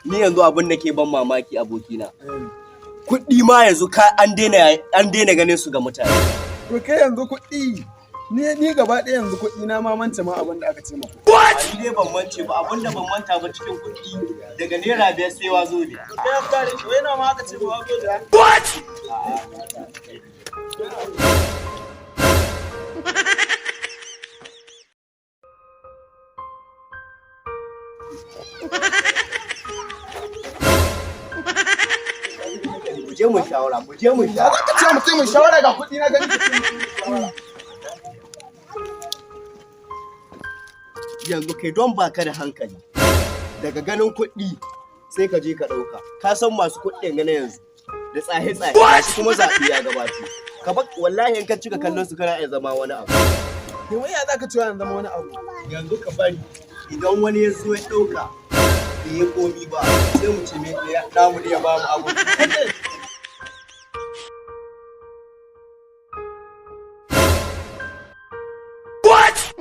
Ni yanzu abin da ke ban mamaki, abokina, kuɗi ma yanzu ka an daina ganin su ga mutane. To kai, yanzu kuɗi ni gaba ɗaya yanzu kuɗi na ma mance ma abin da aka ce ma. Ni dai ban mance ba, abin da ban manta ba cikin kuɗi, daga ₦5 sai Wazobia. Kai ya kare shi, wai nawa ma aka ce ma Wazobia? What? Mu je mu shawara, mu je mu Ya shawara. za ka ce mutum mu shawara? Ga kuɗi na gani, ka ce mutum shawara. Yanzu kai, don baka da hankali, daga ganin kuɗi sai ka je ka ɗauka. Ka san masu kuɗin gana yanzu da tsahe-tsahe, gashi kuma zaɓe ya gabato. Ka ba wallahi, in ka cika kallon su kana iya zama wani abu. Ni wai ya za ka ce zama wani abu? Yanzu ka bari idan wani ya zo ya ɗauka, bai yi komi ba, sai mu ce me namu ne ya ba mu abu. What?